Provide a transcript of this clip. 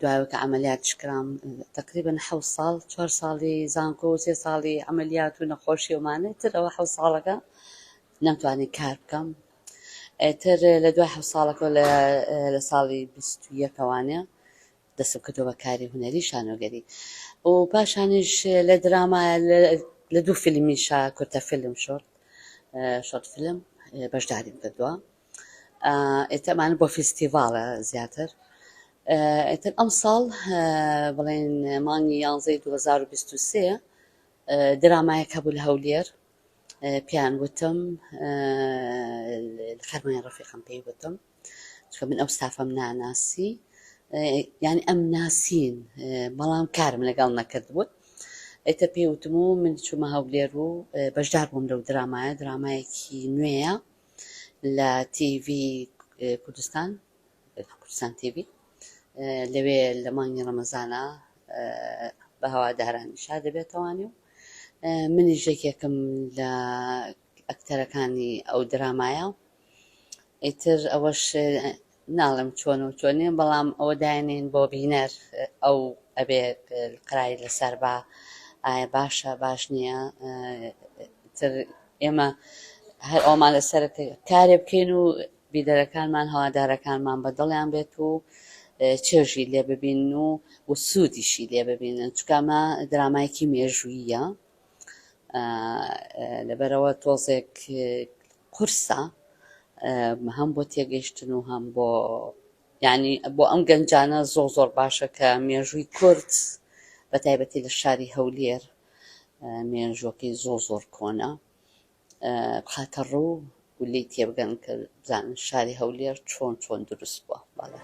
دوایەوە کە عەمەلیاتیش کرام تەقریبەن حەوت ساڵ، چوار ساڵی زانکۆ و سێ ساڵی عەمەلیات و نەخۆشی ومانە، ئیتر ئەوە حەوت ساڵەکە نەمتوانی کار بکەم. ئیتر لە دوای حەوت ساڵەکەوە لە ساڵی 21ەوانێ دەستم کردووە بە کاری هونەری شانۆگەری و پاشانیش لە دراما لە دوو فیلمیشا کورتە فیلم short short film بەشداریم کردووە. ئیتر ئەمانە بۆ فیستیڤاڵە زیاتر. ئیتر ئەمساڵ بڵێن مانگی یانزەی 2023 درامایەک هەبوو لە هەولێر پێیان وتم خەرمانی ڕەفیقم پێی وتم چونکە من ئەو ستافەم ناناسی یعنی ئەم ناسین بەڵام کارم لەگەڵ نەکردبوو ئیتر پێی وتم و من چوومە هەولێر و بەشدار بووم لەو درامایە درامایەکی نوێیە لە تیڤی کوردستان کوردستان تیڤی لەوێ لە مانگی ڕەمەزانە بە هەوادارانی شا دەبێتەوانی و منیش یەکێکم لە ئەکتەرەکانی ئەو درامایە ئیتر ئەوەش ناڵێم چۆن و چۆن نییە بەڵام ئەوە داینین بۆ بینەر ئەو ئەبێ قراری لەسەر با ئایا باشە باش نییە تر ئێمە هەر ئەومان لەسەر کارێ بکەین و بینەرەکانمان هەوادارەکانمان بە دڵیان بێت و چێژی لێ ببین و و سوودیشی لێ ببینن چونکە ئەمە درامایەکی مێژوویە لەبەرەوە تۆزێک قورسە هەم بۆ تێگەیشتن و هەم بۆ یعنی بۆ ئەم گەنجانە زۆر زۆر باشە کە مێژووی کورد بە تایبەتی لە شاری هەولێر مێژووەکەی زۆر زۆر کۆنە بخاتە ڕوو و لێی تێبگەن کە بزانن شاری هەولێر چۆن چۆن دروست بووە. بەڵێ.